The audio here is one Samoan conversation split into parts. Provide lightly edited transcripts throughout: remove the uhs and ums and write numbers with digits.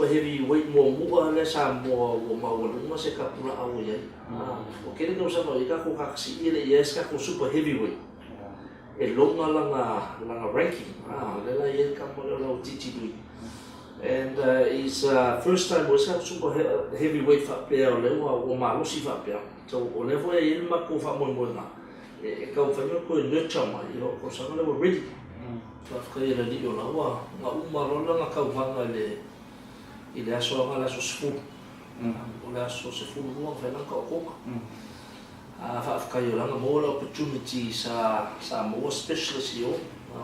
super heavyweight muamua lea Samoa ua maualuga se tapulaa ua i ai. Ua tele tausaga o i ai tatou kakasii e le i i ai se tatou super heavyweight e loga lana ranking. Lea la e i ai le tama lea o Lauitiiti Lui. And is first time ua i ai se tatou super heavyweight faapea o lea ua malosi faapea. So o lea foi e i ai le matou faamoemoega e taumafai ona toe nurture mai i lou tausaga lea ua ready. Faafetai i le Alii o la ua na uma loa lana tauvaga i le aso aga le aso 10. O le aso 12 na fai lana taotoga. A faafetai o la na maua le opportunity sa maua specialist i o,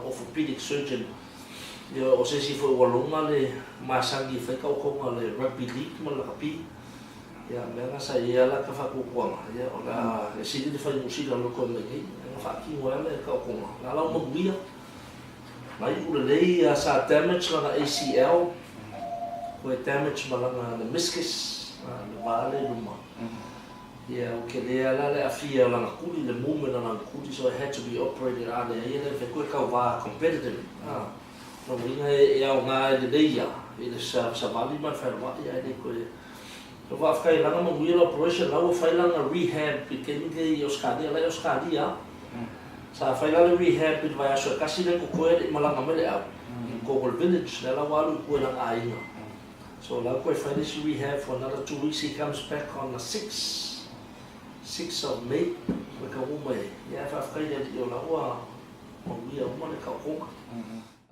orthopedic surgeon. Ia o se isi foi ua loga le masani e fai taotoga o le rugby league ma le lakapi. Ia, o mea na sa i ai lava lata faatuatuaga, ia, o le a e sili le fai Niu Sila i lo toe mai nei. Na faatino ai le taotoga. O la ua manuia. Na iu lelei sa damage lana ACL, toe damage ma lana meniscus, le va lea i luma. Ia, ua tele lava la le aafia o lana tuli, le movement o lana tuli, so it had to be operated, a leai e le mafai toe tauva competitively. Lona uiga e aoga e lelei lava i le savali ma le fealuai ae le toe. So faafetai i lana manuia le operation la ua fai lana rehab i le taimi lenei i Ausetalia, la e i Ausetalia sa fai la le rehab i le vaiaso e tasi lea totoe e le i malaga mai le au i totonu o le village lea la ua alu i tua i lana aiga. So la ua toe fai le isi rehab for another 2 weeks. He comes back on the 6 of May ua taunuu mai ai. Ia ae faafetai i le Alii o la ua manuia uma le taotoga.